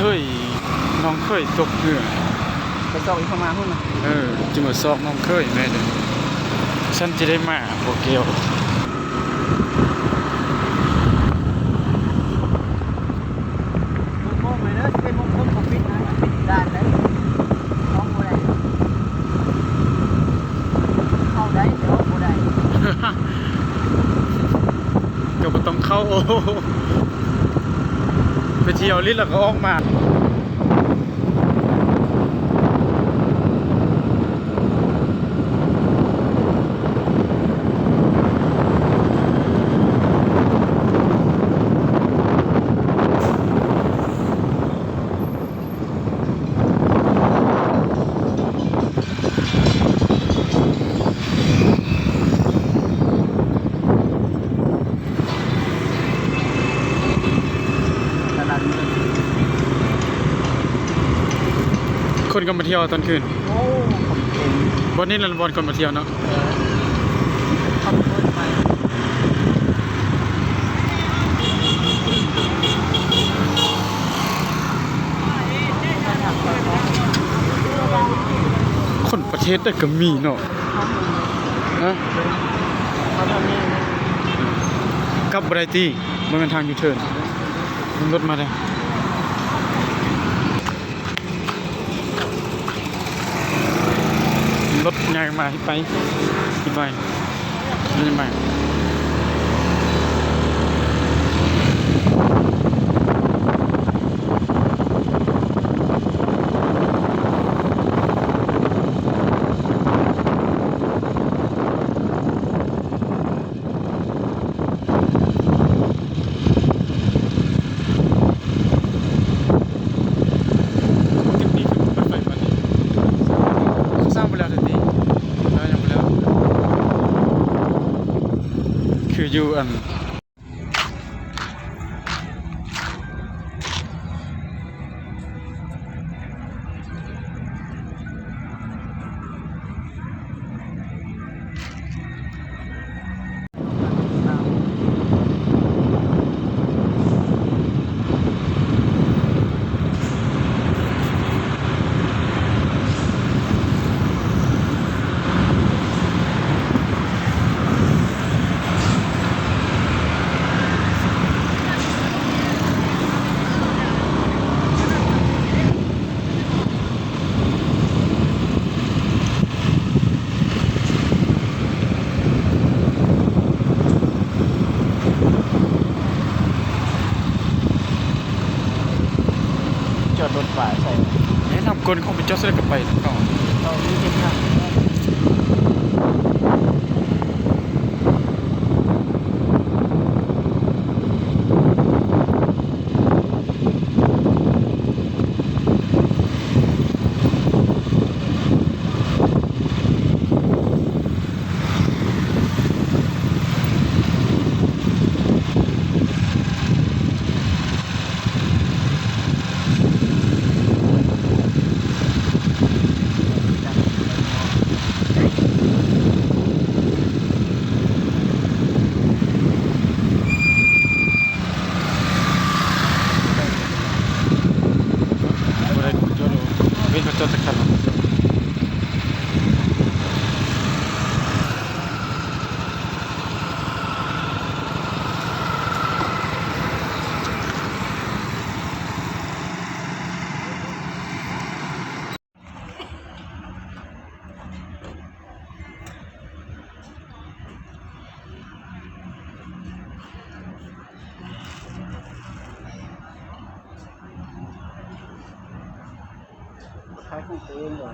ເຮີ້ຍ ນ້ອງເຂີຍຕົກເຮືອ ໄປຊອກອີກຂ້າງມາພຸ້ນນະ. ເອີ ຈິມາຊອກນ້ອງເຂີຍແມ່ເດີ ຊັ້ນຊິໄດ້ມາບໍ່ແກ້ວ. ໂມງເລີຍເດີ ສິບເອັດໂມງເຄິ່ງກໍປິດນະ ປິດດ່ານໄດ້ ອອກບໍ່ໄດ້ ເຂົ້າໄດ້ແຕ່ອອກບໍ່ໄດ້. ກໍບໍ່ຕ້ອງເຂົ້າ ໄປທ່ຽວຫຼິ້ນແລ້ວກໍອອກມາ. ຄົນກໍມາທ່ຽວຕອນຄືນ. ໂອ້ ຄົນເຕັມ. ບ່ອນນີ້ລະບ່ອນຄົນມາທ່ຽວເນາະ. ເອີ ຂັບລົດໄປ. ຄົນປະເທດໃດກໍມີເນາະ. ຮະ? ກັບບໍ່ໄດ້ຕິ? ບໍ່ແມ່ນທາງຢູເທີນ. ເບິ່ງລົດມາເດີ. ລົດໃຫຍ່ມາ ໄປ ໄປ ໄປ. ເຂົາສ້າງບໍ່ແລ້ວເດນີ້ ແລ້ວຍັງບໍ່ແລ້ວ ຄືຢູ່ອັນ ຈອດລົດປາຍໃສ່ ແນະນຳກ່ອນເຂົ້າໄປຈອດໃສ່ ແລ້ວກໍໄປເຂົ້າ ເຂົ້າທີ່ເກັບຜັກ. ບໍ່ໄດ້ຈອດ ເຫັນເຂົາຈອດຈັກຄັນ. ຂາຍຂອງຕົວເອງບໍ່?